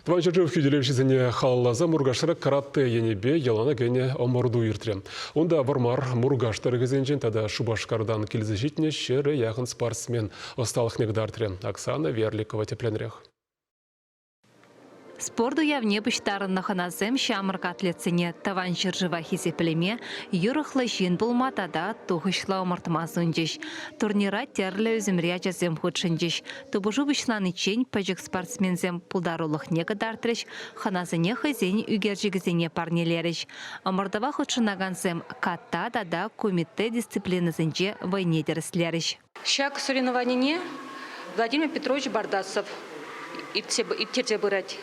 Тӑван ҫӗршыв хӳтӗлевҫисене халалласа Муркашра каратэ енӗпе йӑлана кӗнӗ ӑмӑрту иртрӗ. Унта Вӑрмар, Муркаш тӑрӑхӗсенчен тата Шупашкартан килсе ҫитнӗ ҫӗре яхӑн спортсмен ӑсталӑхне кӑтартрӗ. Оксана Верликова тӗплӗнрех. Спорт уявне пуҫтарӑннӑ хӑнасем ҫамрӑк атлетсене Тӑван ҫӗршыва хисеплеме, юрӑхлӑ ҫын пулма тата тухӑҫлӑ ӑмӑртма сунчӗҫ. Турнира тӗрлӗ ӳсӗмри ачасем хутшӑнчӗҫ. Тупӑшу пуҫланиччен пӗчӗк спортсменсем пултарулӑхне кӑтартрӗҫ, хӑнасене хӑйсен ӳкерчӗкӗсене парнелерӗҫ. Ӑмӑртӑва хутшӑнакансем катта тата кумитэ дисциплинӑсенче вӑйне тӗрӗслерӗҫ. Ҫак соревнованине Владимир Петрович Бардасов ирттерсе пырать.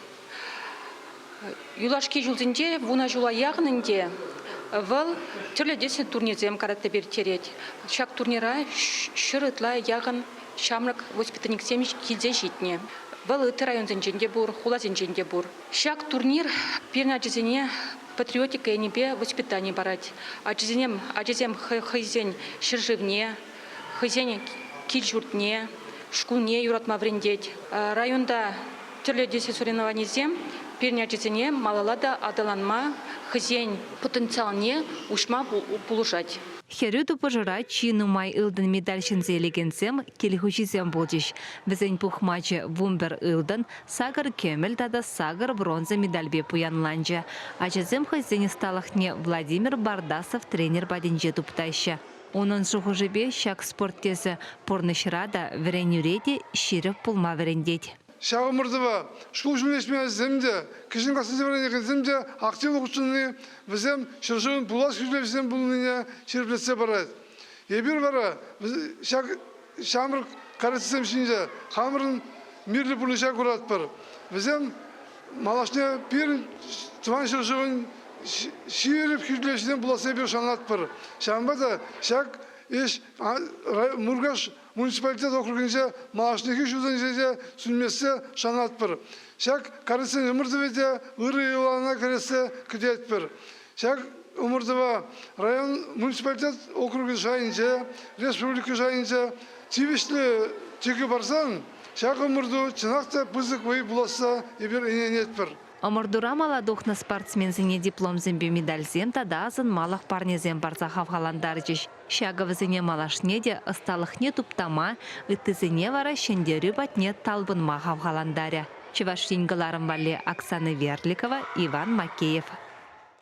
Юлашки ҫулсенче вунӑ ҫула яхӑн ӗнтӗ вӑл тӗрлӗ тӗслӗ турнирсем каратэпе ирттерет. Ҫак турнира 100 ытла яхӑн ҫамрӑк воспитанниксем килсе ҫитнӗ. Вӑл ытти районсенчен те пур, хуласенчен те пур. Ҫак турнир пирӗн ачасене патриотика енӗпе воспитани парать. Ачасене, ачасем хӑйсен ҫӗршывне, хӑйсен кил-ҫуртне, шкулне юратма вӗрентет. Районта тӗрлӗ тӗслӗ соревнованисем пирӗн ачасене малалла та аталанма, хӑйсен потенциалне уҫма пулӑшать. Хӗрӳ тупӑшура чи нумай ылтӑн медаль ҫӗнсе илекенсем кил хуҫисем пулчӗҫ. Вӗсен пухмачӗ 11 ылтӑн, сакӑр кӗмӗл тата сакӑр бронза медальпе пуянланчӗ. Ачасем хӑйсен ӑсталӑхне Владимир Бардасов тренер патӗнче туптаҫҫӗ. Унӑн шухӑшӗпе ҫак спорт тӗсӗ пурнӑҫра та, вӗренӳре те ҫирӗп пулма вӗрентет. Ҫав ӑмӑртӑва шкул ҫулне ҫитменнисем те, кӗҫӗн классенче вӗренекенсем те активлӑ хутшӑнни вӗсем ҫӗршывӑн пулас хӳтӗлевҫисем пулнине ҫирӗплетсе парать. Эпир вара ҫак ҫамрӑк каратистсем ҫинче хамӑрӑн мирлӗ пурнӑҫа куратпӑр. Вӗсем малашне пирӗн Тӑван ҫӗршывӑн ҫирӗп хӳтӗлевҫисем пуласса эпир шанатпӑр. Ҫавӑнпа та ҫак ӗҫ Муркаш муниципалитет округӗнче малашнехи ҫулсенче те сӳнмессе шанатпӑр. Ҫак карӑсен ӑмӑртӑвӗ те ырӑ йӑлана кӗрессе кӗтетпӗр. Ҫак ӑмӑртӑва район муниципалитет округӗн шайӗнче, республика шайӗнче тивӗҫлӗ тӗкӗ парсан ҫак ӑмӑрту чӑнах та пысӑк вӑй пуласса эпир ӗненетпӗр. Ӑмӑртура мала тухнӑ спортсменсене дипломсемпе медальсем тата асӑнмалӑх парнесем парса хавхалантарчӗҫ. Ҫакӑ вӗсене малашне те ӑсталӑхне туптама, ыттисене вара ҫӗнтерӳ патне талпӑнма хавхалантарӗ. Чӑваш Ен кӑларӑм валли Оксана Верликова, Иван Макеев.